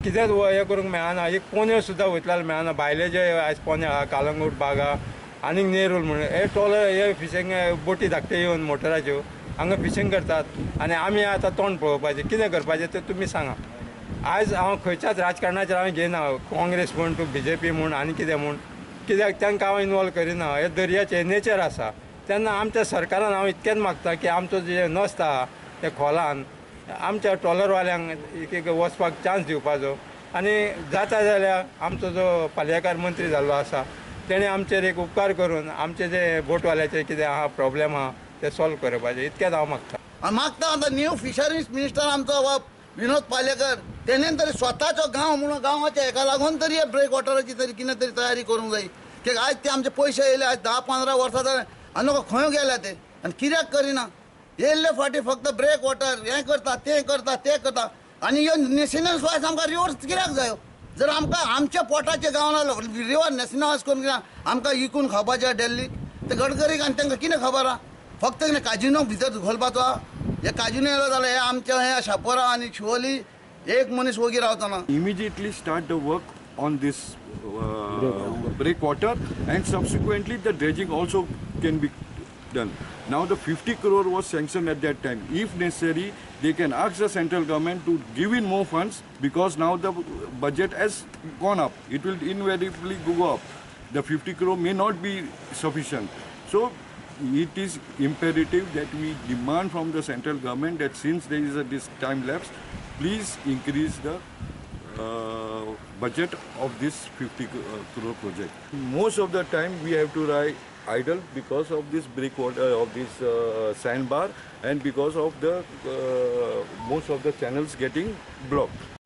कितेंच हें करूंक मेळना. एक पोन्यो सुद्दां वयतल्यार मेळना. भायले जे आयज पोने आहा, कालंगूट बागा आनीक नेरूल म्हणून हे ट्रॉलर हे फिशींग बोटी धाकटे येवन मोटराच्यो हांगा फिशींग करतात आनी आमी आतां तोंड पळोवपाचें कितें करपाचें तें तुमी सांगा. आयज हांव खंयच्याच राजकारणाचेर हांवें घेयना, काँग्रेस म्हूण तूं बीजेपी म्हूण आनी कितें म्हूण, कित्याक तांकां हांव इनवॉल्व करिना. हे दर्याचें नेचर आसा. तेन्ना आमच्या सरकारान हांव इतकेंच मागता की आमचो जे नस्त आहा ते खोलान आमच्या ट्रॉलरवाल्यांक एक एक वचपाक चान्स दिवपाचो आनी जाता जाल्यार आमचो जो पालयेकार मंत्री जाल्लो आसा तेणें आमचेर एक उपकार करून आमचे जे बोटवाल्याचे कितें आहा प्रॉब्लेम आहा ते सॉल्व करपाचें, इतकेंच हांव मागता. आनी मागता आतां न्यू फिशरीज मिनिस्टर आमचो विनोद पालेकर तेणेन तरी स्वताचो गांव म्हणून गांवाच्या हेका लागून तरी ब्रेक वॉटराची तरी कितें तरी तयारी करूंक जाय. कित्याक आयज ते आमचे पयशे येयले, आयज 10-15 वर्सां जाले आनी लोक खंय गेल्या ते आनी कित्याक करिना. येयल्ले फाटी फक्त ब्रेक वॉटर हें करता तें करता तें करता आनी ह्यो नॅशनल वायज आमकां रिवर्स कित्याक जायो? जर आमकां आमच्या पोटाचे गांवान रिवर नॅशनलायज करून कित्याक आमकां विकून खावपाचें दिल्लीक ते गडकरीक आनी तांकां कितें खबर आहा? फक्त कितें काजिनो भितर घोलपाचो आहा. हे काजिनो येयलो जाल्यार हे आमच्या हे शापोरा आनी शिवोली एक मनीस वोगी रावचो ना. Immediately start the work on this breakwater and subsequently the dredging also can be done. Now the 50 crore was sanctioned at that time. If necessary, they can ask the central government to give in more funds because now the budget has gone up. It will invariably go up. The 50 crore may not be sufficient. So it is imperative that we demand from the central government that since there is this time lapse, please increase the budget of this 50 crore project. Most of the time we have to ride idle because of this breakwater, of this sandbar, and because of the most of the channels getting blocked.